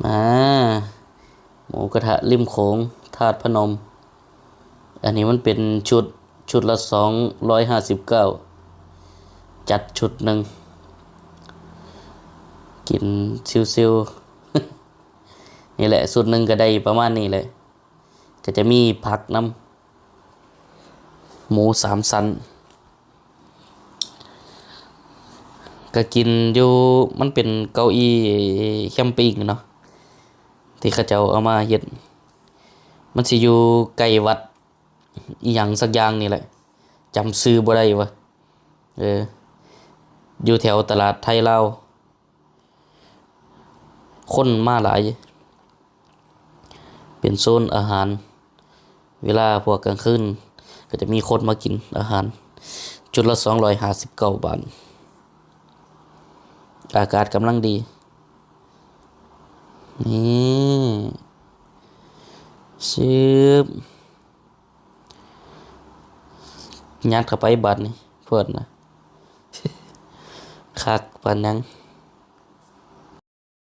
ອາ ໝູກະທະລິມໂຂງ ທາດພະນົມ. ອັນນີ້ມັນເປັນຊຸດ ຊຸດລະສອງຮ້ອຍຫ້າສິບເກົ້າ ຈັດຊຸດໜຶ່ງ ກິນຊິວໆ. ນີ້ແຫຼະ ຊຸດໜຶ່ງກໍໄດ້ປະມານນີ້ແຫຼະ ກໍຈະມີຜັກນຳ ໝູສາມຊັ້ນ ກໍກິນຢູ່ ມັນເປັນເກົ້າອີ້ແຄມປິງເນາະ ທີ່ເຂົາເຈົ້າເອົາມາເຮັດ. ມັນຊິຢູ່ໃກ້ວັດອີ່ຫຍັງສັກຢ່າງນີ້ແຫຼະ ຈຳຊື່ບໍ່ໄດ້ວ່າ ເອີ ຢູ່ແຖວຕະຫຼາດໄທລາວ. ຄົນມາຫຼາຍ ເປັນໂຊນອາຫານ. ເວລາພວກກາງຄືນກໍຈະມີຄົນມາກິນອາຫານ. ຈຸດລະສອງຮ້ອຍຫ້າສິບເກົ້າບາດ. ອາກາດກຳລັງດີ. ນີ້ ຊຶບ. ຍັດເຂົ້າໄປບາດນີ້ ເພິ່ນນະ ຄັກປານຫຍັງ.